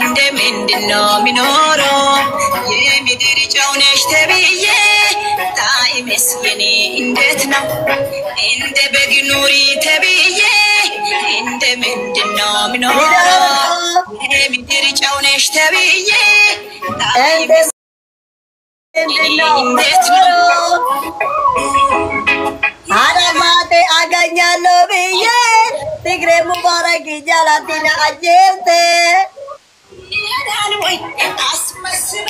እንደ ምንድን ነው የሚኖረው? የምድር ጨው ነሽ ተብዬ ጣዕምስ የኔ እንዴት ነው? እንደ በግ ኑሪ ተብዬ እንደ ምንድን ነው የሚኖረው? የምድር ጨው ነሽ ተብዬ ጣዕምስ እንዴት ነው? አረፋቴ አገኛለሁ ብዬ ትግሬ ሙባረክ ጃላቲና አጀርቴ ይሄዳል ወይ አስመስሎ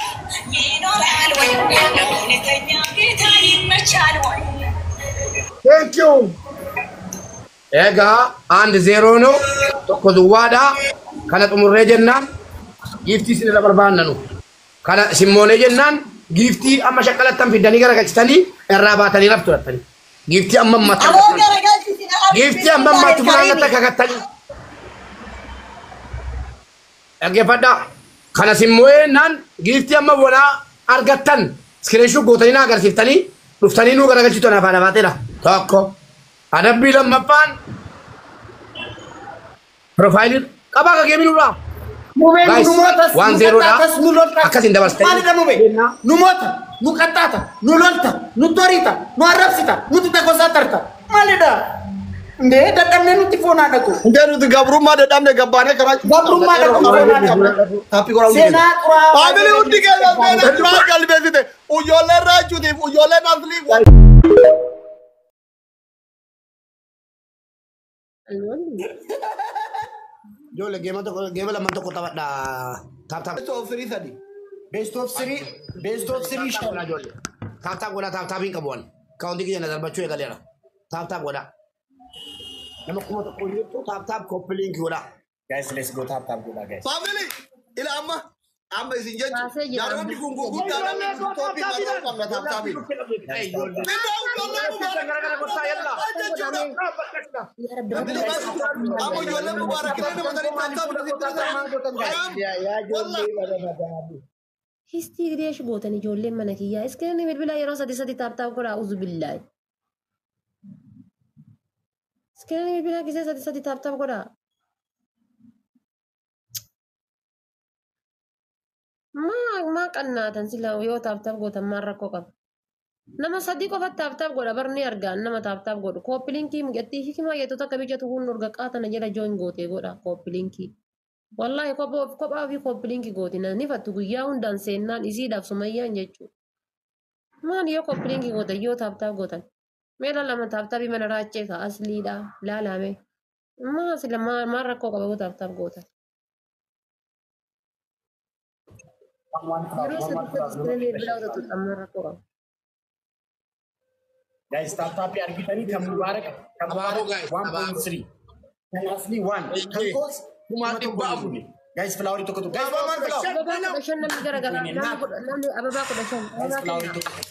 ይኖራል ወይ ለእውነተኛ ጌታ ይመቻል ወይ? Thank you. Egaa 1-0 ነው. Tokko duwwaadha. Kana xumurree jennaan giiftii isin irra barbaanna nu. Kana simmoonee jennaan giiftii amma shaqqalattan fiddanii garagalchitanii irraa baatanii raftu dhattanii. Giiftii amma ammatti Aboo argattanii. garagalchisi. Giiftii amma ammaatti funaannatti akka gattanii. Dhaggeeffadhaa. Kana simmoonaan giiftii amma bonaa argattan iskiriinshuu gootanii na agarsiiftanii dhuftanii nuu garagalchitu afaan afaateedha. Tokko. Adabbii lammaffaan piroofaayilii qabaa ka geemii nurraa. Mubeen Guys, nu mootas, one nu zero dha. qaxxaatas, nu lolta. Akkasin dabarsitanii. Maalidha mubee? Nu moota, nu qaxxaata, nu lolta, nu toriita, nu arrabsita, nuti takosaa tarta. Maalidha? Indee dadhabnee nutti foonaa dhaqu. Hundee nuti gabrummaa dadhabne gabbaanee karaa Gabrummaa dhaqu foonaa dhaqu. Taappii goraa hundi Seenaa xuraa. Faamilii hundi keessa seenaa xuraa galmeessite. Ijoolleen raachuutiif ijoolleen aslii. Ijoollee geema tokko geema lamaan tokko taphadhaa. Taap taap. Best of three sadi. Best of three, best of three Taap shan. godhaa ijoollee. Taap taap godhaa taap taapiin qabu ani. Kaawuntii kiyya na darbachuu eegaleera. Taap taap godhaa. Nama 1000 jirtu taap taap copy link godhaa. Guys, let's go tap tap godhaa guys. Faamilii ila amma amma isin jechu Baasee jira. jaaronni kun gurguddaadha nuti tooppii mataa qabna taap taapiin. Mindaa ijoollee mubaarak jechuudha. Amma ijoollee mubaarak nama sanii taap taap Histii gideesh gootan ijoolleen mana kiyyaa. Iskiriinii bilbilaa yeroo sadi sadi taap taap godhaa uzu billaahi. Iskiriinii bilbilaa gisee sadi sadi taap taap godhaa. Maa maa qannaatan sila yoo taap taap gootan maal rakkoo qaba? Nama sadii qofa taap taap godha barni argaan nama taap taap godhu. Kooppilinkii mucattii hikimaa jettu takka bijatu hun urga qaatana jala jooin gootee godha kooppilinkii. Wallaahi kophaa ofii kooppilinkii gooti ni fattu guyyaa hundaan seennaan isiidhaaf sumayyaan jechuudha. Maan yoo kooppilinkii gootan yoo taap taap gootan. Meela lama taap taapii mana raachee ka asliidha laalame. Maa sila maal rakkoo qaba yoo taap taap gootan? Yeroo sadi sadi iskiriinii bilbilaa otoo maal rakkoo qaba? Guys, tap tap argitanii kan mubaarak kan Abaaboo mubaarak guys, abaaboo. 1.3 kan asli 1 kan koos 400,000. Guys, flowerii tokko tokko. Guys, One flower. Ababaa 15 namni garagaraa namni ababaa 15 Guys, ababaa flowerii kennaa. tokko.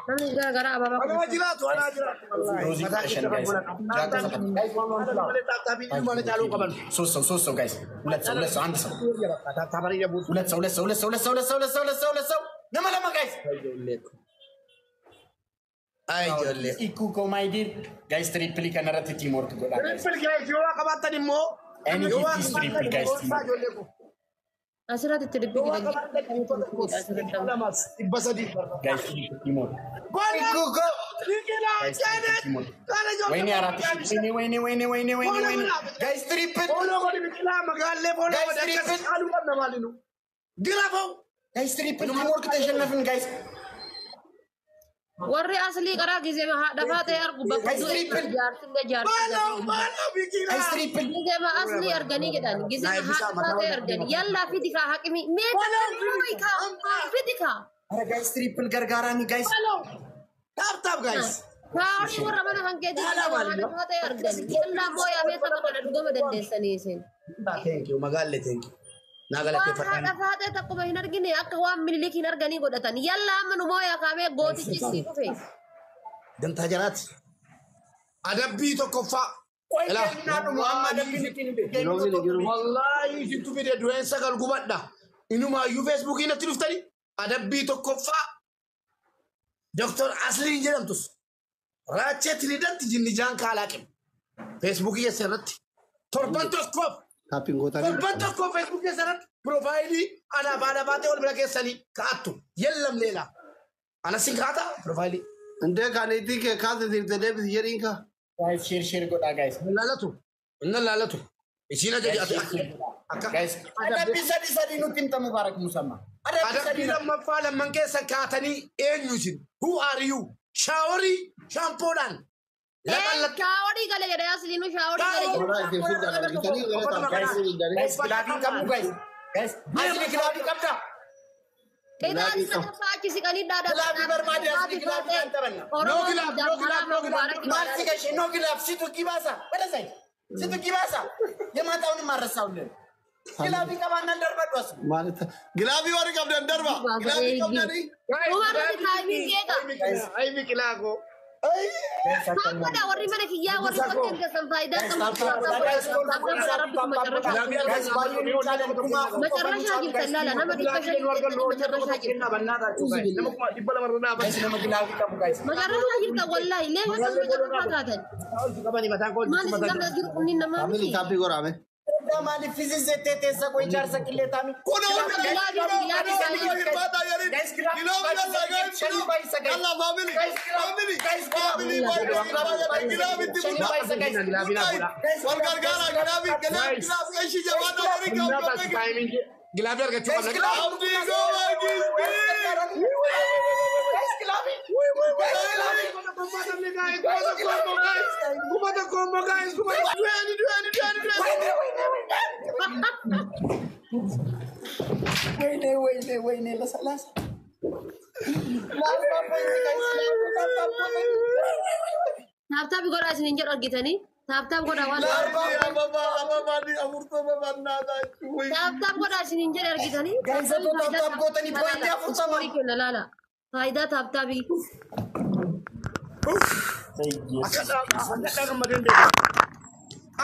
Namni garagaraa ababaa Anaa 15. jiraatu anaa jiraatu. Roozii 15 guys. Jaakko sagal. Guys, one one flower. Taap taapiin ilmaan caaluu qaban. ሶስት ሰው ሶስት ሰው guys, ሁለት ሰው ሁለት ሰው አንድ ሰው Taap taapanii jabuutu. ሁለት ሰው ሁለት ሰው ሁለት ሰው ሁለት ሰው ሁለት ሰው ሁለት ሰው ሁለት ሰው ሁለት ሰው nama lama guys. Ay ijoollee. Ikuu koo my dear guys, triple kanarratti teamwork godhaa guys. Triple guys yoo waa qabaattan immoo. Any Yoo waa gift is triple qabaattan guys. gorsaa ijoollee koo. Asirratti trippii Yoo waa qabaattan 100 200 300. Guys, triple teamwork. Ikuu koo. Biqilaa Guys, triple jedhe. teamwork. Kana ijoollee ወይኔ 4000 ወይኔ ወይኔ ወይኔ ወይኔ ወይኔ ወይኔ guys triple Fooloo godhi biqilaa magaallee fooloo Guys, godhi akkas triple. caaluu qabna maalinu. Girafoo. Guys, triple teamwork ተሸነፍን guys. Warri aslii karaa gisee haadha faatee argu bakka Guys, du'e triple. jaarsillee jaarsillee. Maaloo maaloo biqilaa. Guys, triple. Gisee aslii arganii jedhan gisee haadha faatee arganii yallaa fidi kaa haqimi mee kaa fidi kaa. ኧረ guys, triple gargaaraani guys. Taap taap guys. Kaawwan warra mana kan keetii haadha faatee arganii yallaa mooyaa mee tapha kana dhugama dandeessanii isin. Thank you magaallee thank you. Naa Waan galateeffadhaan. haadha faatee takkuma hin argine akka waan minilik hin arganii godhatan yallaa amma nu mooyaa kaamee gootichi sii dhufe. Dantaa jaraati. Adabbii tokkoffaa. ቆይ Ilaa. kennaadhuma amma adabbiin ittiin hin Wallaahi isintu fide du'een sagal gubadha. Inumaayyuu feesbuukii natti dhuftani. Adabbii tokkoffaa. Doktor Asliin jedhamtus. Raachee Tiriidanti jinnijaan kaalaaqim. Feesbuukii keessa irratti. Torban tokkoof Taappiin gootanii. Torban tokko Facebook keessatti piroofaayilii anaaf haadha baatee wal bira keessanii kaa'attu. Yellam leela. Anas sin kaa'ata piroofaayilii. Indee kan itti kee kaase siifte deebisi jedhiin kaa. Guys, share share godhaa guys. Hin laalatu. Hin laalatu. Isiin ajaja akka. Guys, adabbii sadii sadii nutti himta Mubaarak Musammaa. Adabbii sadii Adabbii lammaffaa lamman keessa kaatanii eenyu isin? Who are you? Shaaworii shaampoodhaan. Shaaworii gale jedha Asliinu shaaworii gale jedha. Walaa isin fiddan argitanii gara taappii fiddan. Guys, gilaabii qabdu guys. Guys, asli gilaabii qabda. Qixaan sadaffaa achi siqanii dhaadhaa. Gilaabii barbaade asli gilaabii kan taphanna. No gilaaf, no gilaaf, no gilaaf. Maal si gashee no gilaaf situ gibaasa. Badasai. Situ gibaasa. Yemaataawwan maarrasaawwan. Gilaabii qabaannaan darbadhu as. Maal gilaabii warri qabdan darba. Gilaabii qabdanii. Dhumarratti taayimiin geega. Ay biqilaa koo. Tap godha warri mana kiyyaa warri qotteen keessan faayidaa qabu. Macarrashaa jirtan laala nama 500 macarrashaa jirtan. Guys, nama gilaabii qabu guys. Macarrashaa jirtan wallaahi leesha kan macarrashaa taatan. Maal isin gamna jiru kunniin namaa Faamilii miti. taappii goraame. Maaliif fizizettee teessa koo ijaarsa qillee taami. Kun hundi hirmaata jedhin. Gilaabii yallaa guys. Yallaa faamilii. Faamilii. Faamilii baay'ee hirmaata gilaabitti muddaa. Wal gargaara gilaabii gilaabii gilaabii ishii jabaata jedhin gaafate. Gilaabii argachuu qabna. Abdii gooma giistii. ወይኔ ወይኔ ወይኔ ለሰላሳ Tap tap godhaa isin hin jedhu argitanii. Tap tap godhaa waan. Tap tap godhaa isin hin jedhu argitanii. Guys, otoo tap tap gootanii pointii 40. Horii kenna laala. Faayidaa tap tapii.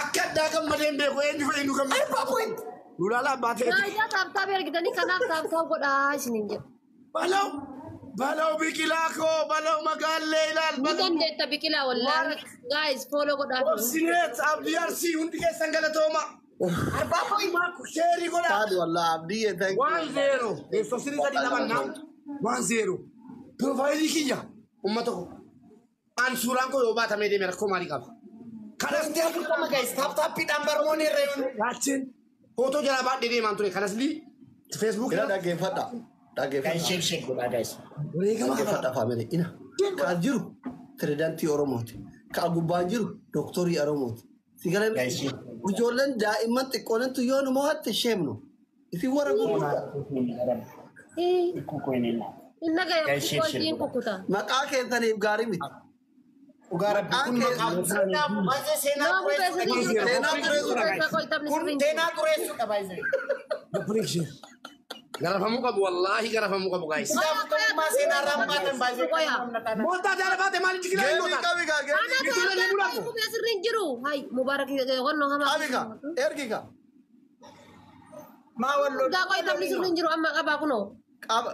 Akka addaa gammadeen beeku eenyu fa'i nu gammadee. Lulaala abbaa ta'e. Faayidaa tap tapii argitanii kanaaf tap tap godhaa isin hin jedhu. Balaw balaw biqilaa koo balaw magaallee ilaal. Ni dandeetta biqilaa wallaahi. Guys follow godhaa. Obsineet abdii arsii hundi keessan galatooma. Arbaa sheerii godhaa. Taadi wallah abdii thank you. 1-0. Beeksofsini sadi taphanna. 1-0. Piroofaayilii kiyya uummata koo. An suuraan koo yoo baatamee deeme rakkoo maalii qaba? Kanas Pointii 40 guys. Tap tappiidhaan barmoonni irra yoon. Gaachiin footoo jalaa baadhee deemaan ture. Kanas lii feesbuuk Ina dhaggeeffadha. Guys, Dhaggeeffadha. share share godhaa guys. wareegama qaba. Dhaggeeffadha faamilii. Ina ka jiru pirezidaantii Oromooti. Ka gubbaan jiru dooktorii Oromooti. Si galee Guys, share. ijoolleen daa'imman xiqqoolentu yoo nu mo'atte sheemnu. Isin warra gurguddaa. Inna gaya Guys, share share kukkoo godhaa. kukkuta. Maqaa keessaniif gaarii miti. Dhugaa rabbi kun maqaa seenaa baay'ee seenaa Nama xureessuudha. kubeessa Seenaa xureessuudha. Kun seenaa xureessuudha baay'ee. Garafamuu qabu wallaahi garafamuu qabu gaayis. Gaafatamummaa seenaa irraa baatan baay'ee. Mooltaa jaala baate maaliif jigiraa hin Geemii gootan? qabi kaa geemii Sirriin jiru. Hay Mubaarak qonnoo hamaa. qabi kaa ergi kaa. Maa walloo. Gaa qoy taphni sirriin jiru amma qabaa kunoo. Qaba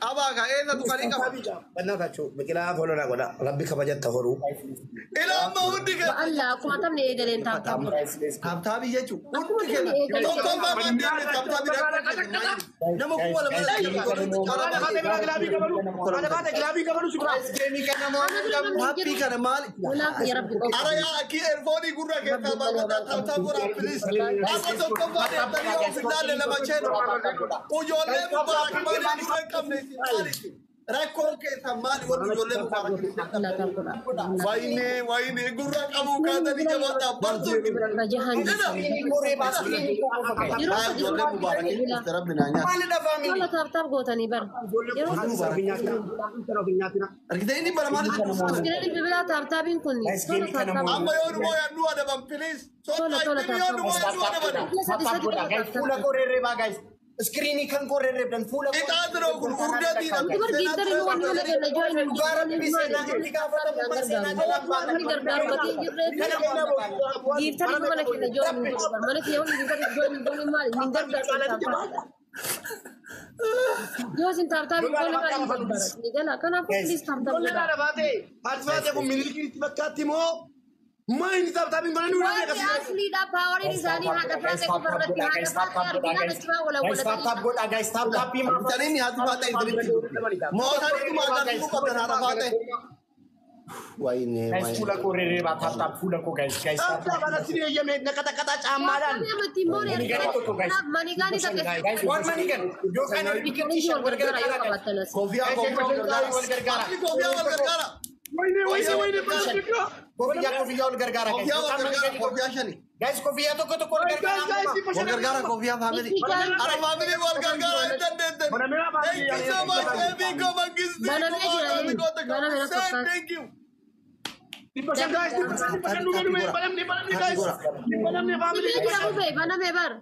qabaa kaa eessatu kan hin qaba. Bannaa biqilaa folonaa godha rabbi kabajatta horuu. Ila amma hundi keessa. Ba'alla akkuma taphni eegaleen tap tap godha. Taaptaabii jechuun hundi keessa. Tokkoffaa maddeen taaptaabii nama 2000 Haadha baate biraa gilaabii qabalu. Haadha baate gilaabii qabalu si biraa. Geemii kana moo Taappii kana maali? Walaaf ya rabbi qofa. Ara yaa akki eerfoonii gurra keessaa baafadhaa taaptaa godhaa piliis. Amma tokkoffaa deemtanii yoo of ilaalle lama cheenu. Ijoollee mubaarak maaliif gurra hin qabne isin maali? Rakkoon keessan maali wanti ijoollee mubaarak hin Allah tap godha. Wayne wayne gurra qabuu kaatanii jabaadhaa bartuun. Rajahan Ina. Qoree baasii. Yeroo sadi Ijoollee mubaarak rabbi naa nyaata. Maalidha faamilii? Tola tap tap gootanii bara. Yeroo Argitee inni bara maali? Iskiriin bilbilaa tap tapiin kun tola tap tap. Amma yoo nu mooyaan nu adaban piliis. Tola tola tap Yoo nu mooyaan nu adaban. Sadi sadi tola tap tap. Fuula qoree guys. Iskiriinii kan qoree reebdan fuula. Ixaanoo kun urgatiidha. Dubar giiftari nu wanni wala kenna join hin Dhugaa rabbi seenaa itti gaafatamummaa seenaa jalaan baatan. Namni gargaaru gatii hin jirree fi giiftari nu mana kenna join hin jiru. Mana kiyya hundi giiftari join hin goone maali? Hin gargaaru tap tap. Yoo isin tap tap hin goone maali hin gargaaru. Ni gala. Kanaafuu please tap tap Ijoolleen godhaa. haadha baate haati baate kun minilikiitti fakkaatti moo Maa inni tap tapiin godhanii ulaa Warri meeqa? asliidha paawariin isaanii haadha faatee qofa irratti haadha faatee arginaan achumaa Guys, tap tap walawwalatanii. godha guys, tap tap Bitanii haati faatee isinitti. Mootaniituma agarsiisuu qabdan haadha faatee. Wayne Guys, wayne. fuula koo rerreebaa tap tap fuula koo guys, guys tap Tap tap anatti ni eeyyame naqaxaqaxaa caammaadhaan. Namatti immoo ni argina. Manigaani takka Guys, one money gun. Yookaan biqiltii shan wal gargaara guys. Kofiyaa Guys, kofiyaa wal gargaara. wal gargaara. Kofiyaa wal gargaara. Wayne wayne wayne balaa Kofiyaa kofiyaa wal gargaara guys. Kofiyaa wal gargaara. Kofiyaa shani. Guys, kofiyaa tokko tokko wal gargaara. Wal gargaara kofiyaa family. Ara family wal gargaara hin dandeettan. Thank you so much, Ebigo Mangisti. Banamee jira, banamee na fakkaata. Thank you. Dhibba shan guys, dhibba shan dhumee dhumee banamne banamne guys. Banamne family. Dhibee jira bufee banamee bar.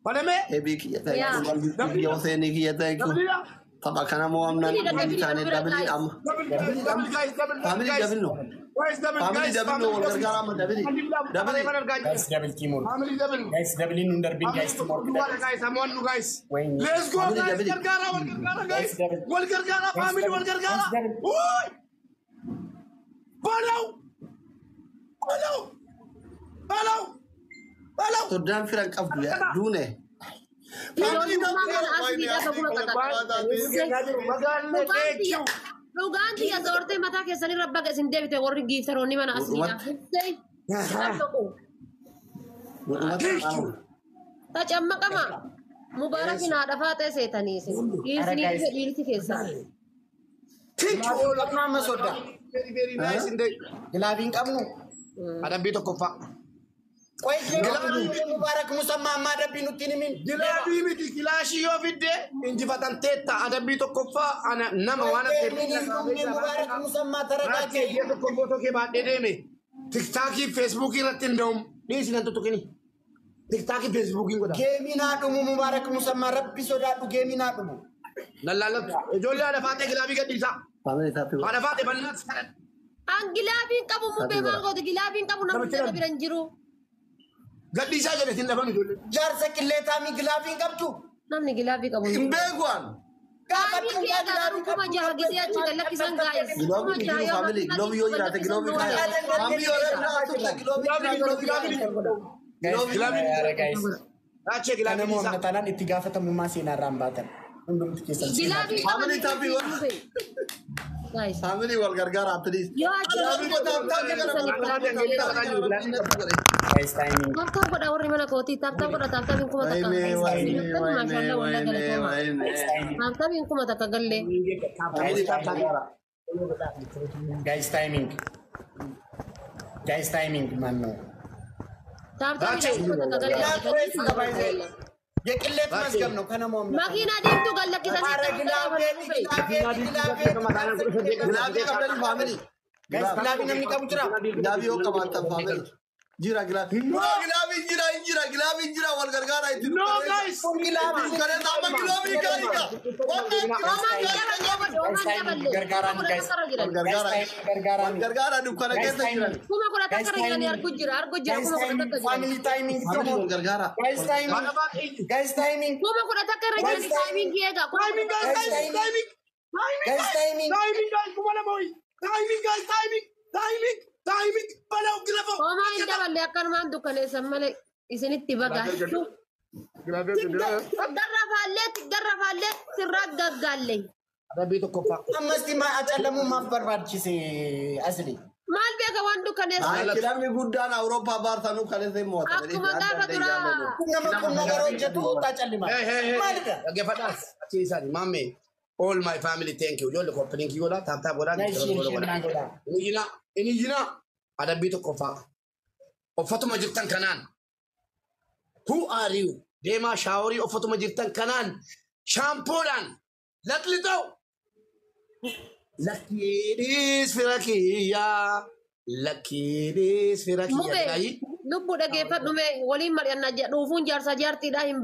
Banamee. Ebii kiyya thank you. Mangisti kiyya Hussein kiyya thank you. Tapha kana moo amnaan hundi isaanii dabiliin amma. Double double guys, double Family guys. double no. Guys, double Family guys. double no wal gargaara amma double. Double. Guys, double teamwork. Family double. Guys, double nun darbin guys teamwork. Guys, I'm one guys. Wayne. Let's go Family guys. double. Gargaara wal gargaara guys. Guys, double. Wal gargaara family wal gargaara. Guys, double. Oi! Balaw! Balaw! Balaw! Balaw! Soddaan firan qabdu yaa duune. Ijoollummaa kana asliidha kakuma Magaallee thank you. Dhugaan tiyya zoortee mataa keessanirra baga isin deebite warri giiftaroonni mana asliidha. Godhumatti Tacammaqama. Mubaarakin haadha faatee seetanii isin. Dhiirri dhiirti keessaa. Thank you all. Qabnu amma sodda. Very very nice indeed. Gilaabiin qabnu. Adabbii tokkoffaa. Qoy gilaabiin Mubaarak Musammaa ammaa adabbii nutti hin himin. Gilaabii miti kilaashii yoo fidde injifatamteetta adabbii tokkoffaa ana nama waan Qoy Mubaarak Musammaa Rakkee taragaatee. biyya tokko footoo kee baadhee deeme. Tiktaakii feesbuukii irratti hin da'um. Dhiisi nan tuttuqini. Tiktaakii feesbuukiin godha. Geemiin haa dhumu Mubaarak Musammaa rabbi sodaadhu geemiin haa dhumu. Lallaallattu. Ijoollee haadha faatee gilaabii gadhiisaa. Family tap. Haadha faatee bal'inaatti kadhadha. An gilaabiin qabu mubee maal goote gilaabiin qabu namni jala bira hin jiru. Gadhiisaa jedhe sin dhaban ijoollee. Jaarsa qilleetaamii gilaabiin qabdu. Namni gilaabii qabu hin Hin jiru. beeku an. Gaabii kee garuu kuma jaha gisee achi gallakkisan gaa'is. Giloobii jiru family. Giloobii yoo jiraate giloobii kaaya. Family yoo jiraate giloobii jira giloobii jira. Raachee gilaabii Kana dhiisaa. mo'amna taanaan itti gaafatamummaa seenaa irraa hin baatan. Hundumti keessan seenaa. Gilaabii Family qaban tapii Gaa'is. Family wal gargaara please. Yoo achi Guys, timing. Tap tap godha warri mana kootii tap tap godha tap tapiin kuma takka. Wayne wayne wayne wayne wayne. Tap tapiin kuma takka gallee. Family tap gargaara. Guys, timing. Guys, timing ማን ነው? Tap tapiin kuma takka gallee. የቅሌት መዝገብ ነው። ከነሞም Makiinaa deemtuu gallakkisanii Gilaabii qabdani family. Guys, gilaabii namni qabu jira. Gilaabii yoo qabaattan family. Jira gilaabii. No gilaabii jira hin jira gilaabii jira wal gargaara itti. No guys. Dukkaneessa amma gilaabii gaariidha. Wal gargaara. Wal gargaara dukkana keessa jiran. Kuma kudha takka irra jiranii argu jira argu jira kuma kudha takka jiran. Family timing Family wal gargaara. Guys, timing. Haadha faatee. Guys, timing. Kuma kudha takka irra jiranii taayimiin eega. Timing guys, timing, timing. Timing Guys, guys, timing. timing guys, kuma lama hoyi. Timing guys, timing, timing, timing. Balaw gilafoo. Homaa hin daballe akkanumaan dukkaneessan malee isinitti bagaachuu. Garra faallee garra faallee sirraa gaggaalle. Adabbii tokkoffaa. Ammasti ma acalamuu maaf barbaachise asli. Maal beeka waan dukkaneessan. Ay, kilabni guddaan Awurooppaa baarsanuu kaleessa hin mo'atan. Akkuma gaafa duraa. Nama kum ነገር hojjetu tacallima. Hey, hey, hey. Maalidha? Dhaggeeffadhaas. Achi isaani maamme. All my family thank you. Ijoollee koppiliin godhaa, tap tap godhaa. Guys, share, share naa godhaa. Inni jina, inni jina. Adabbii tokkoffaa. Uffatuma jirtan kanaan. Who are you? Deemaa shaaworii uffatuma jirtan kanaan. Shaampoodhaan. Laqlixoo. Lakkiidhis fira kiyyaa. Lakkiidhis fira kiyyaa. Mubee Jedhaayi. lubbuu dhageeffadhu mee waliin mari'annaa jedha dhuufuun jaarsa jaartiidha hin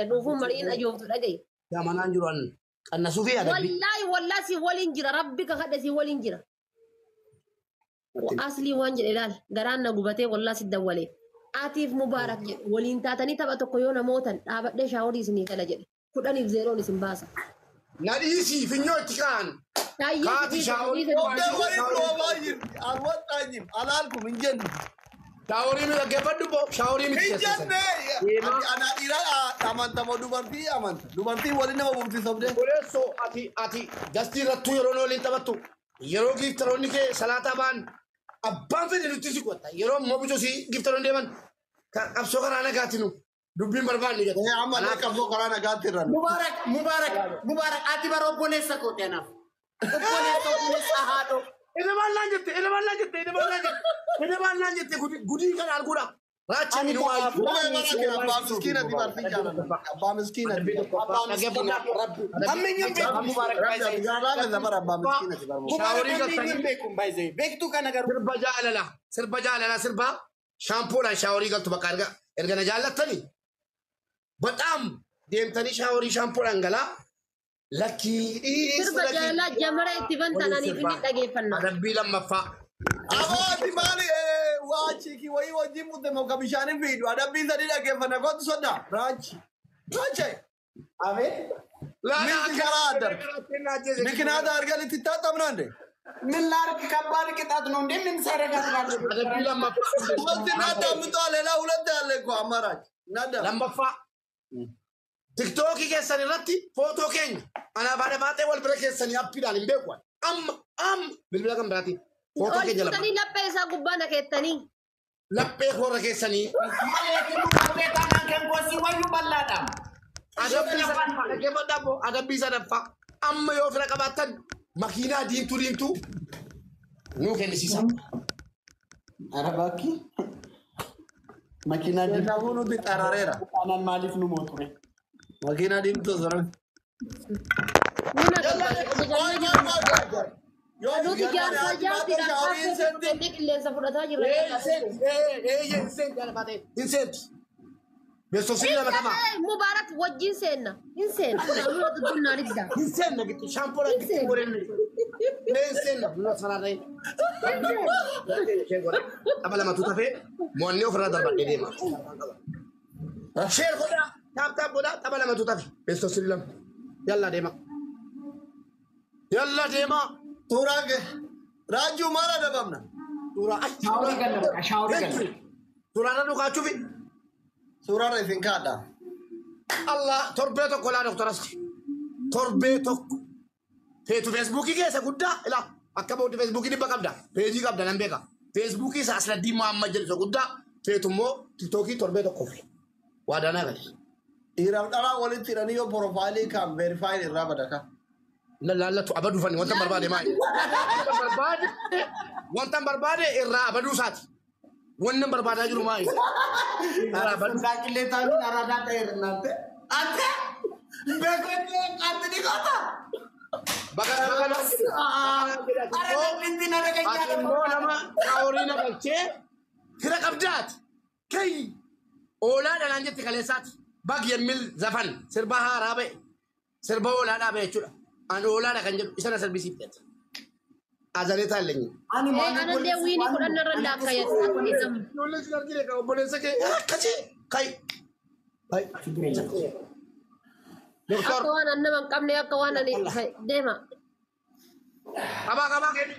dhuufuun mari'in ajooftu dhagaye. Damanaan jiru an qannasuu fi adabbii. Wallaahi wallaahi si waliin jira rabbi kakadhe si waliin jira. Aslii waan jedhe ilaal garaan na gubatee wallaahi si dawwalee. Atiif mubaarak jedhe waliin taatanii tapha tokko yoo namootan dhaabadhee shaaworii isinii gala jedhe 10-0 isin baasa. Na dhiisii finyoo itti ka'an. Kaati shaaworii. Alwaxaanyim alaalkum hin jennu. Shaaworii mi dhaggeeffadhu boo shaaworii miti Hin jenne. Ana dhiira amanta moo dubartii amanta. Dubartii waliin nama buufti sobdee. Obboleessoo ati gastii irrattuu yeroo waliin taphattu yeroo giiftaroonni kee salaataa ba'an abbaan fedhe nutti si qotta yeroo immoo bichuu si giiftaroonni deeman qabsoo karaa nagaati nu dubbiin barbaannu jedha. Amma illee qabsoo karaa nagaatti irra. Mubarak, Mubarak, Mubarak, ati bara obboleessa kooti anaaf. Obboleessa, obboleessa haadhoo. Ina maallaan jette, ina maallaan jette, ina maallaan jette, ina maallaan jette gudii kana arguudha. Raacha Ani ni waa. Abbaa miskiinati barsiin jaalladha. Abbaa miskiinati. Abbaa miskiina rabbi. Amma eenyuun beeku Mubarak baay'ee. Abbaa miskiinati barbaada. Mubarak amma eenyuun beeku baay'ee. Beektuu kana garuu. Sirba jaalala, sirba jaalala, sirba shaampoodhaan shaaworii galtu bakka erga erga na jaallattanii. Badaam deemtanii shaaworii shaampoodhaan galaa. Lakkii dhiis Sirba jaalalaa jamara itti bantananiif inni dhageeffanna. Adabbii lammaffaa. Abaati maali waa chiikii wayii wajjin mute moo ka bishaaniin fiidu adabbii sadii dhaggeeffanna kootu soda raachi. Raache. Abeet. Miti karaa addar. Mikinaata argan itti taxabnaande. ምን ላድርግ? ከባድ ቅጣት ነው እንዴ? ምን ሳደርጋት ላድርግ? Adabbii lammaffaa. Wanti እናዳምጧ ሌላ ሁለት ያለ እኮ አማራጭ እናዳም Lammaffaa. Tiktookii keessan irratti footoo keenya anaaf haadha baatee wal bira keessanii appiidhaan hin beeku. Amma amma bilbila kan biraatiin footoo Ol keenya lama fuutanii laphee isaa gubbaa na keettanii. laphee koorra keessanii Malee laphee taanaan kan gosi wayyuu bal'aadha. adabbii sadaffaa dhaggeeffadhaa boo adabbii sadaffaa amma yoo fira qabaattan makiinaa diimtuu diimtuu nuu kennisiisa. ኧረ እባክህ መኪና Kanaafuu nuti xarareera. ጣናን maaliif nu mooture? መኪና diimtuu sora. Nuna Nuti jaarsa jaartiidhaan kaaffee fudhannee qilleensa fudhataa jirra. Hin seenti haadha baatee hin seenti. Beeksofsiin lama qaba. Mubaarak wajjin seenna. Hin seenna. Nuna duddunnaan idda. Hin seenna gitti shaampoodhaan gitti godhanne. Hin seenna nuna sanarree. Tapha lamatu tafee mo'annee ofirraa darbadhee deema. Sheer godhaa taap taap godhaa tapha lamatu tafe beeksofsiin lama. Yallaa deema. Yallaa deema. Suuraa raajuu maal adabamna? Suuraa achi. Shaaworii galla bakka shaaworii galla. Suuraarra dhukaachuufi Suurarra isin kaadha. Allah torbee tokko laa doktorasti. Torbee tokko. Feetu feesbuukii keessa guddaa ilaa akka booddee feesbuukii dhibba qabda. Peejii qabda nan beeka. Feesbuukii isa Asladdiin Muhammad jedhu isa guddaa feetu immoo tiktookii torbee tokkoof. Waadaanaa gali. Dhiiraaf dhalaa walitti hidhanii yoo profaayilii kan veerifaayin irraa badaka. Laallatu abaduu fanni wanta barbaade maali? Wanta barbaade wanta barbaade irraa abaduu isaati. Wanni barbaadaa jiru maali? Irraa abaduu. Qillee taa'uun araadaa ta'eera naante. Ante beekumsi qaatti ni qoota. Baga baga naan jedhe. Ara namni na Ati dhageenyaa immoo nama shaaworii na galchee fira qabdaati. Kai oolaa dhalaan jetti kaleessaati. Bag የሚል ዘፈን sirba haaraa ba'e sirba oolaadhaa ba'e jechuudha. Ani oolaadha kan jedhu isa na sirbisiifte. Azaneetaa illee. Ani Anallee wiinii kudhan irra laakkayyatu. Ijoollee si argine kan obboleessa kee akkasii kai. Kai. Doktor Akka waan an nama hin qabne akka waan ani deema. qabaa qabaa keemi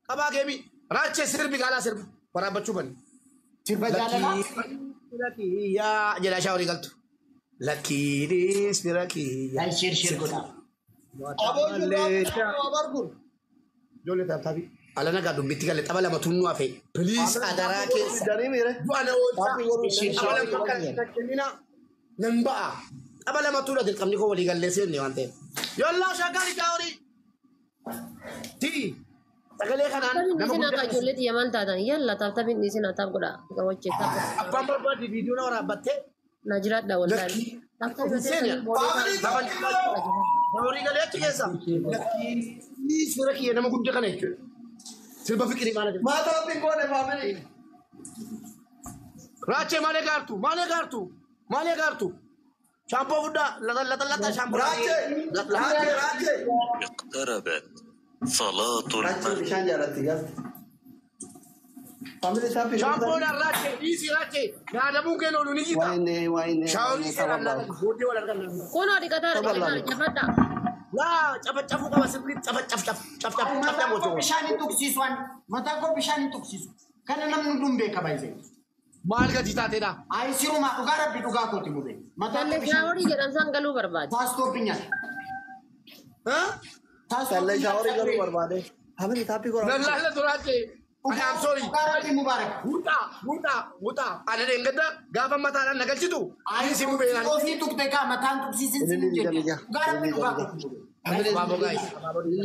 qabaa keemi raachee sirbi qaalaa sirba waraabbachuu banne. Sirba jaalalaa. Lakkii jedha shaaworii galtu. Lakkiinis fira kiyya. Shir shir godha. Aboo barkuun. Ijoollee taataafi. Ala nagaa dubbitti galee tapha lama tunnuu hafe. Please adaraa keessa. Danii miire. Du'a na oolchaa. Tapha lama akka kennina nan ba'a. Tapha lama tuudha dirqamni koo walii gallee seenne waan ta'eef. Yollaa shaggaari shaaworii. Tii. Sagalee kanaan Taphni nama isin akka guddaa. ijoollee xiyya maal taatan yalla taphni isin taphni godha. Wajjin tapha. Abbaan barbaade viidiyoo na waraabbattee. Na jiraadha wallaahi. Lakkii. Seeni. Shaaworii galee achi keessa. Lakkii fira kiyya nama guddaa kana jechuudha. Sirba fiqirii maal jedhu. Maataatti goone faamilii. Raachee maal eegaartu? Maal eegaartu? Maal eegaartu? Shaampoo fudhaa laxa laxa laxa shaampoo. Raachee raachee raachee. اقتربت صلاة Raachee المغرب bishaan jaalatti galte. Faamilii isaa fi. Shaampoodhaan raachee dhiisii raachee yaadamuun keenya oolu ni jita. Waayinee waayinee. Shaaworii seeraan laata booddee wal arganna. Kunoo dhiqataa dhiqataa jafadha. Laa cafacafuu qaba sirrii cafacaf caf caf caf caf Mataa koo gochuu. bishaan hin tuqsiisu ani. Mataa koo bishaan hin tuqsiisu. Kana namni hunduu beeka baay'ee. Maal gatii taateedha? Ayi sirumaa dhugaa rabbi dhugaa kooti mubee. Mataa koo Talle bishaan. shaaworii jedhan san galuu barbaade. Taastooppinyaa. Tallee shaaworii galuu barbaade. Family taappii godhaa. Lallaala turaate. I am sorry. Dhugaa rabbi mubaarak. Wuxaa wuxaa wuxaa. Ana dheengadda gaafa mataadhaan na galchitu. Ani si mubee naan. Ofii tuqxe kaa mataan tuqsiisin si Ililii jedhe. jamija. Dhugaa rabbi dhugaa kooti mubee. Abaaboo guys.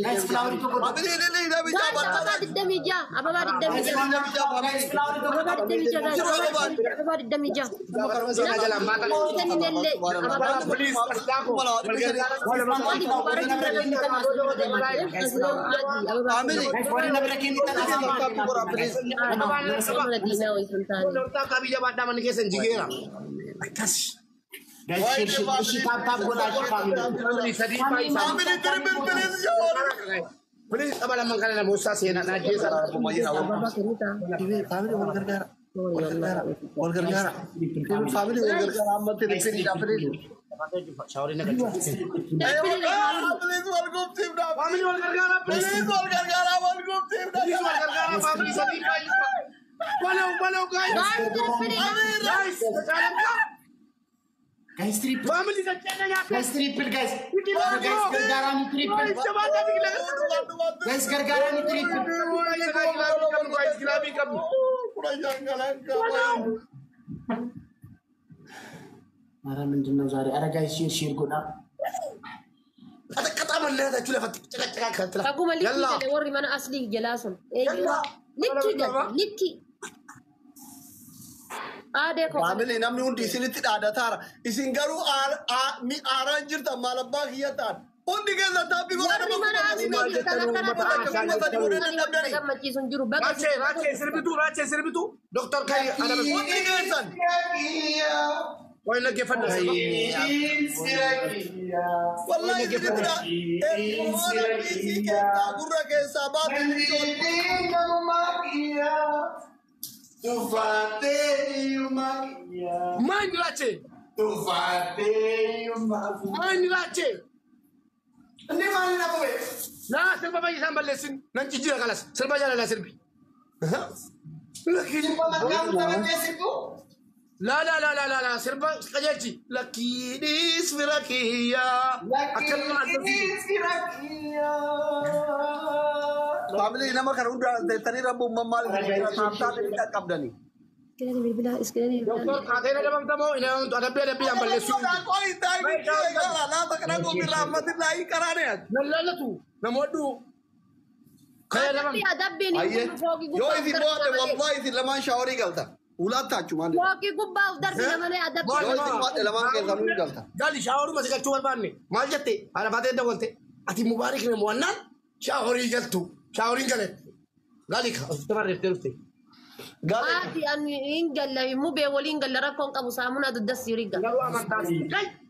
Guys flower tokko. Family ililii namicha Guys, ababaa barbaada. 26, ababaa 26. Guys flower tokko. Ababaa 26 guys, ababaa 26. Gaafa seenaa jalaan baatan. Kennillee ababaa Please, Astaako. Wali mubarak Family. Guys warri na bira kennitan Taappii godhaa please. diinaa wayii sun taane. Lortaa kabiyya baadhaa manni keessan jigeera. Akkas. Guys share share ishi tap tap godhaa ishi family. Family sadii faayisaa. Family triple please shawari. Please qaba lamaan kana namoota seenaa na ajjeesa. Ababaa kennitaa. Family wal gargaara. Wal gargaara. Wal gargaara. Family wal gargaara ammatti riffiniidha please. Shaaworii na galchu. Please wal gubsiifna. Family wal gargaara please. Please wal gargaara wal gubsiifna. Please wal gargaara family sadii faayisaa. Balaw balaw guys. Guys, triple Guys, tacaalamka. Guys triple. Family sachana nyaate. Guys triple guys. Guys gargaaraan triple. Guys, jabaadhaa biqilaa. Guys gargaaraan triple. Guys, gilaabii qabnu. ኧረ ምንድን ነው ዛሬ? ኧረ guys share share godhaa. Qaxaqaxaa mannaa lafatti caqacaqaa kan tila. Akkuma likkii gale warri mana aslii jalaa sun. Likkii gale likkii. Aadee koo. Family namni hundi isinitti dhaadataara. Isin garuu aaraan jirtan maal abbaa kiyya ta'an. Hundi keessa taappii godhaa Warri nama mana kuma sadii aslii jirtan akkana kuma sadii godhee dadhabdanii. gammachiisu hin jiru. Baga Raachee raachee sirbituu raachee sirbituu. Doktor Kayi Adama. Hundi keessan. Wayi naggeeffadha. Wallahi isinitti dha. Ergoon isii keessaa gurra keessaa baatu. Maayini raachee. Maayini raachee. Laa sirba fayyisaan balleessin nan jijjiira kalas sirba jaalalaa sirbi. Laa laa laa laa laa laa sirba qajeelchi. Lakkiidhis fira kiyyaa. Akkanuma Family nama kana hunda teessanii rabbummaan maal isin taaptaa qabdanii. Iskireenii bilbilaa iskireenii bilbilaa. Doktor kaatee na dabamtamoo inni adabbii adabbii aan balleessu. Nan lallatu namoonni kaya dabam. Adabbii adabbiin hin kun foogii Yoo gubbaa of isin darbina mo'atte malee. wallahi isin lamaan shaaworii galta. Ulaatti maal? Foogii gubbaa of darbina malee adabbii. Yoo isin mo'atte lamaan keessanuu ni galta. Gali shaaworuma si galchuu barbaanne maal jette haadha faatee dawwalte ati mubaarik na mo'annaan shaaworii galtu shaaworiin gale. Gali ofitti barreefftee dhufte. Haati ani hin galle mubee waliin galle rakkoon qabu saamunaa dugda siiriga. Garuu amantaa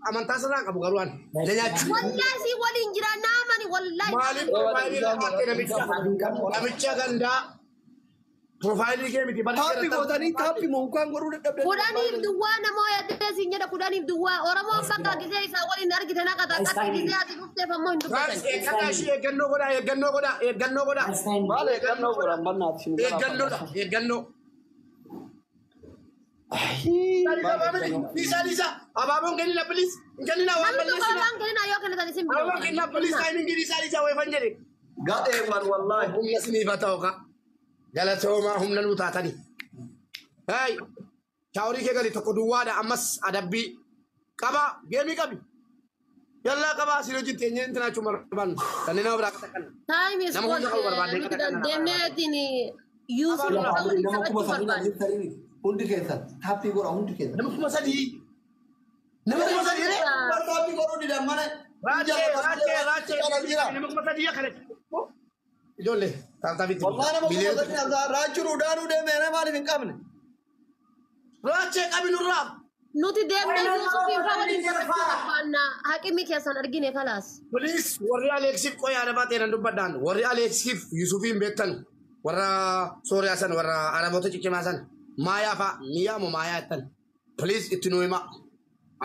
amantaa sirraa qabu garuu ani na nyaachuu. Wallahi si waliin jira naamani wallahi. Maaliif piroofaayilii qabatte namicha namicha gandaa piroofaayilii kee miti bari Taappi gootanii taappi moonkaan godhuu dadhabdanii. Kudhaniif duwwaa namoo yaadde siin jedha kudhaniif duwwaa Oromoon bakka gisee isaa waliin argite naqata akka gisee ati dhufteef ammoo hin dubbatan. Eeggannaa ishii eeggannoo godhaa eeggannoo godhaa eeggannoo godhaa Maal eeggannoo godhan bannaati. eeggannoodha eeggannoo. Dhiisaa dhiisaa abaaboon kennina please hin kennina waan Namni tokko balleessina waan kennina yoo kennitan isin abaaboon kennina please taayimiin dhiisaa dhiisaa wayifan jedhe. Gadheewwan wallahi. Humna siniif haa ta'u kaa galatoomaa humna nuu taatani. Hey shaaworii kee gali tokko duwwaadha ammas adabbii qaba geemii qabi. Yallaa qabaa siin hojii teenyee intinaa barbaannu kanneen nama biraa qaqqabna. Time is Nama gold. hunda qabu barbaadne Nuti deemneetiin Yuusuf waliin Nama kuma taphachuu sadii barbaanne. Hundi keessan taappii godhaa hundi keessan. Nama 3000. Nama 3000 ree? Taappii godhuu didan mana. Raachee raachee raachee nama 3000 akkana. Ijoollee taataafitti. Wallahi nama 3000 raachuu daanuu deemee maaliif hin qabne? Raachee qabi nurraa. Nuti deemnee Yuusufiin faa waliin taphachuu barbaanna. Haqimni keessan argine kalaas. Please warri Aleeksiif qoyaa adabaa ta'e dubbadhaan warri Aleeksiif Yuusufiin beektan warra Sooriyaa san warra Araboota ciccimaa san maayaa fa'a miyaa moo maayaa jettan please itti nuu himaa.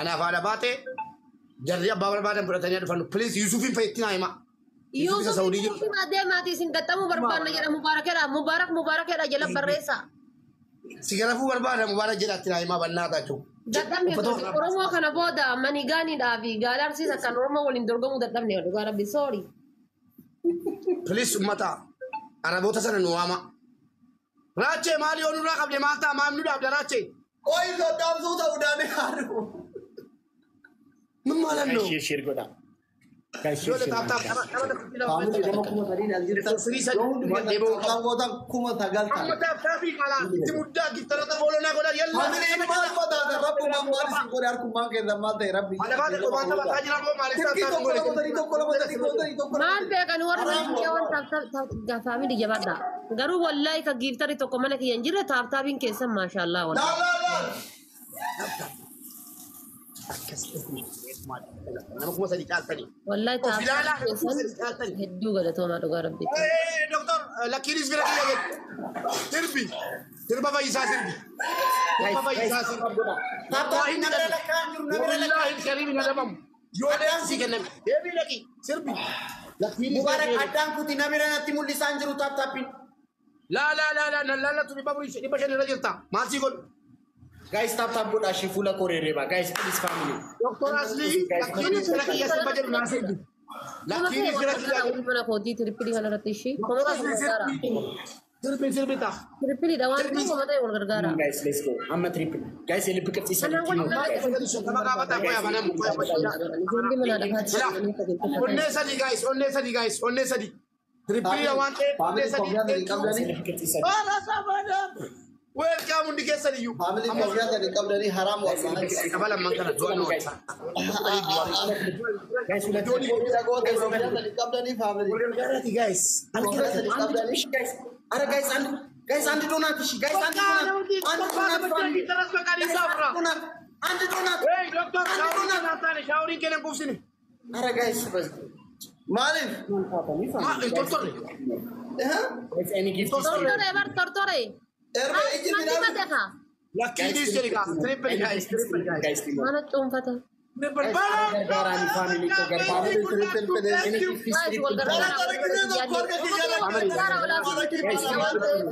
Anaaf haadha baate Jarri abbaa barbaadan fudhatanii dhufan. Please Yusufiin fa'itti naa hima. Yusuf isa Saudii jiru. Yusuf adeemaati isin gaxxamuu barbaanna jedha Mubaarakedha. Mubaarak Mubaarakedha jala barreessa. Si garafuu barbaada Mubaarak jedhaatti naa himaa bannaa taachuu. Dadhabne Oromoo kana booda manigaaniidhaa fi gaalaarsiisa kan Oromoo waliin dorgomuu dadhabne dhugaa rabbi soori. Please ummata Araboota sana nu waama. Raachee maali yoo nurraa qabde maal ta'a maal nu dhaabda raachee? Qoyi soddaamsuu ta'uu daandii haadhu. Min maalan noo? Share share godha. Guys share Yoo share. taap taap tapha Faamilii nama 3000 as jirtan. Yoo hundi keessan taap gootan 9000 Amma ta'a. taap taapii qalaa itti muddaa giftarota boolonaa godhan yalla. Family maal fataata rabbumaan maal isin godhe harkummaan keessan maal ta'e rabbi. Alabaata kophaan taphataa jira moo maaliif taap Tirkii taap tokko godhe? lama sadii tokko lama sadii gootanii tokko lama Maal sadii. beekan warri mana kiyya waan taap taap faamilii jabaadha. Garuu wallaahi ka giiftari tokko mana kiyya hin jirre taap taapiin keessan maashaallaa wallaahi. Laal laal laal. Nama 3000 caaltanii. Wallaahi Of taap ilaalaa taapiin nama kuma keessan sadii caaltanii. hedduu galatoomaa dhugaa rabbi. Doktor lakkiinis bira kiyya jedhu. Sirbi. Sirba fayyisaa sirbi. Sirba fayyisaa sirbi. Tap tap namira lakkaan jiru namira lakkaan. Wallaahi kariim hin adabamu. Yoo deemsi kenname. Deebii dhaqi sirbi. Lakkiinis Mubaarak addaan kuti namira natti mul'isaan jiru tap tapin. Laa laa laa laa nan laallatu 400 500 irra jirta. Maal sii godhu? Guys tap tap godha shi fuula koree reeba. Guys please family. Doktor Aslii lakkiinis bira kiyya sirba jedhu naa sirbi. Kuma ta'e Lakkiinis bira kiyya jedhu. mana kootii tirippilii kanarratti ishii. Kuma Doktor ta'e wal Aslii gargaara. sirbi. Sirbi sirbi ta'a. Tirippiliidha waan ta'eef kuma ta'e wal gargaara. Guys let's go. Amma triple. Guys የልብ ቅርጽ Kanaan wal Ijoollee mana dhagaatti. Onnee sadii guys, onnee sadii guys, onnee sadii. Trippiliidha waan ta'eef onnee Faamilii sadii. koofiyyaa sadii qabdanii. Welcome hundi keessan iyyuu. Faamilii koofiyyaa sadii qabdanii haraam wallaahi. Qaba lamman kana du'a nu oolcha. Koofiyyaa goote koofiyyaa sadii qabdanii faamilii. Gargaaraati guys. Koofiyyaa sadii qabdanii. አረ guys አንድ guys አንድ ዶናት እሺ guys አንድ ዶናት አንድ ዶናት family ዶናት አንድ ዶናት Hey doctor, shaaworiin kennan taane shaaworiin kennan qubsine. አረ guys Maaliif? Ma hin tortorre. Tortore bar tortore. Erga iji Manni midhaan madeeqa. Lakkiinis jedhi gaa. Triple guys, triple guys. Guys Mana cuunfata. Triple. Guys wal gargaara. Wal gargaara walaafuu tirippiliidha waan ta'eef.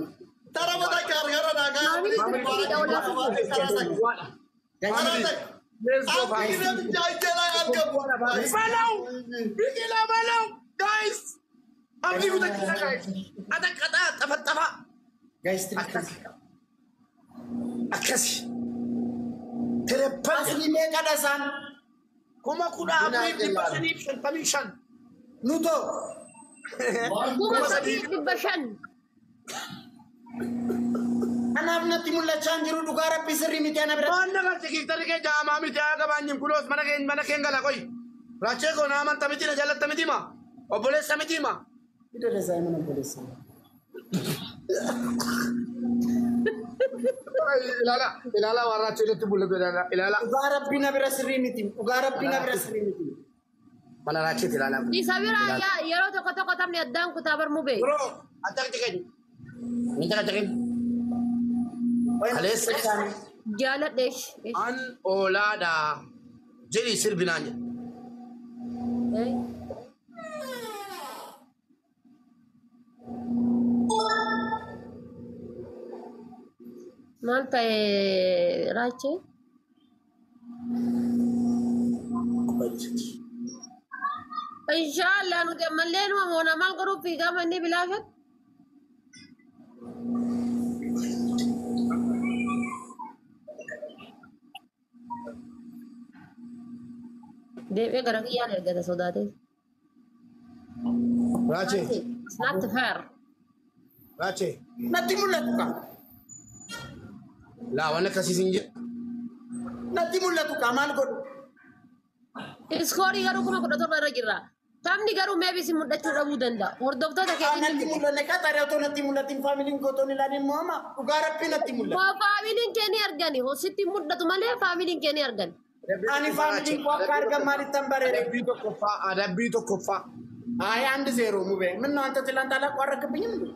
Tara mataa gargaara naagaa. Faamilii tirippiliidha walaafuu. Karaa takka. Let's go family. በለው ቢቂላ በለው guys አብዲ ጉተኪሳ guys አጠቀጣ ጠፈጠፋ Guys triple akkasi triple Asli meeqadha isaan 14,555 Nutoo 3500. Kanaaf natti mul'achaa hin jiru dhugaa rabbi sirrii miti ana bira. Waan nagarti giiftarri kee jaamaa miti haa gabaanyin kuloos mana keen mana keen gala qoy. Raachee koo na amanta miti na jaalatta miti ma obboleessa miti ma. Ilaala ilaala waan raachee irratti mul'atu ilaala ilaala. Dhugaa rabbi na bira sirrii miti. Dhugaa rabbi na bira sirrii miti. Mana raacheeti ilaala. Isa bira yeroo tokko tokko taphni addaan kutaa barmuu beeku. Bro, attack chicken. Minta chicken. Kaleessa Jaaladhe. an oolaadha jedhi sirbinaan jedhe. Maal ta'e raachee? Inshaallah nuti ammallee numa moona maal godhuuf fiigaa manni bilaashat. Deebi'ee gara kiyyaan ergata sodaatee. Raachee It's not fair. raachee Natti mul'atu kaa. laa waan akkasii siin jedhe. Natti mul'atu kaa maal godhu? Iskoorii garuu 17,000 irra jirra. Taphni garuu meebii si mul'achuu dhabuu danda'a. Hordoftoota Kaa natti keetiin mul'anne kaa xaariyaa otoo natti mul'atin faamiliin koo otoo hin ilaalin mo'ama. Dhugaa rabbi natti mul'ata. Faamiliin kee ni argani. Sitti mul'atu malee faamiliin kee ni argani. Ani faamiliin koo akka argan maalittan bareere? Adabbii tokkoffaa adabbii tokkoffaa. አይ አንድ ዜሮ ሙቤ ምን ነው አንተ ትላንት አላቋረክብኝም እንዴ?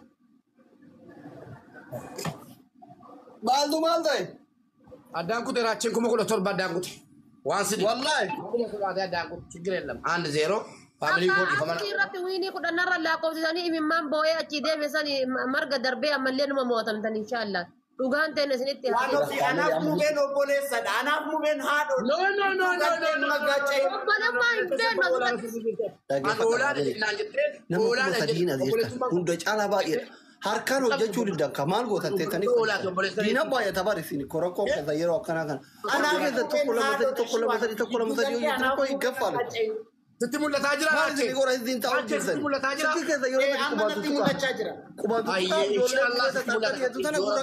Maaltu maal ta'e? Addaan kute raacheen 17,000 addaan kute. Waan si dhibu. Wallaahi. Akkuma sodaatee addaan kutu ችግር የለም አንድ ዜሮ ፋሚሊ Akka koo dhiifama asii irratti wiinii kudhanarra lakkoofsisanii imimmaan boo'ee achii deeme sani marga darbee ammallee numa mootamtan inshaallah. Dhugaan ta'e isinitti haa Waan ofii anaaf mubeen obboleessadha. Anaaf mubeen haadhoodha. No, no, no, no, no, no, no. Obbolummaa hin beeknu asirratti. An hoolaadha jennaan jettee Nama kuma hoolaadha sadiin as jirtan obboleessummaa hunda caalaa baay'eedha. Harkaan hojjechuu diddan ka maal gootan teessanii Hoolaati obboleessa. diina baay'ata bari isin korakkoo keessa yeroo akkanaa kana. Harka keessa tokko lama sadi tokko lama sadi tokko lama sadi hojjetan koo hin gaffaalu. Sitti mul'ataa jira Maal isin gora isin taa'u Raachee jirtan. sitti mul'ataa jira. Silkii keessa yeroo sadi Amma qubaatu natti tuqa. mul'achaa jira. Qubaatu tuqa Ayyee ijoollee inshaallah keessa sitti mul'ata. tattari'atu tana gurra